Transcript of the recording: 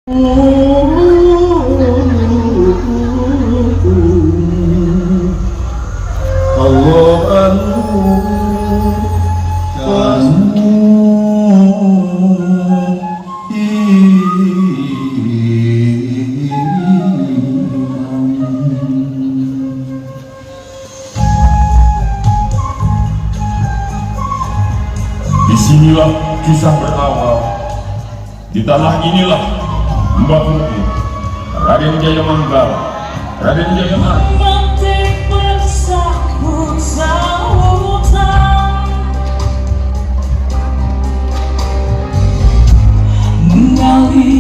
Allah anu kamu. Disinilah kisah berawal. Di tanah inilah Mbah Mukti, Raden Jaya Manggala, Raden Jaya Marta, Batik bersahut-sahutan, mengalir.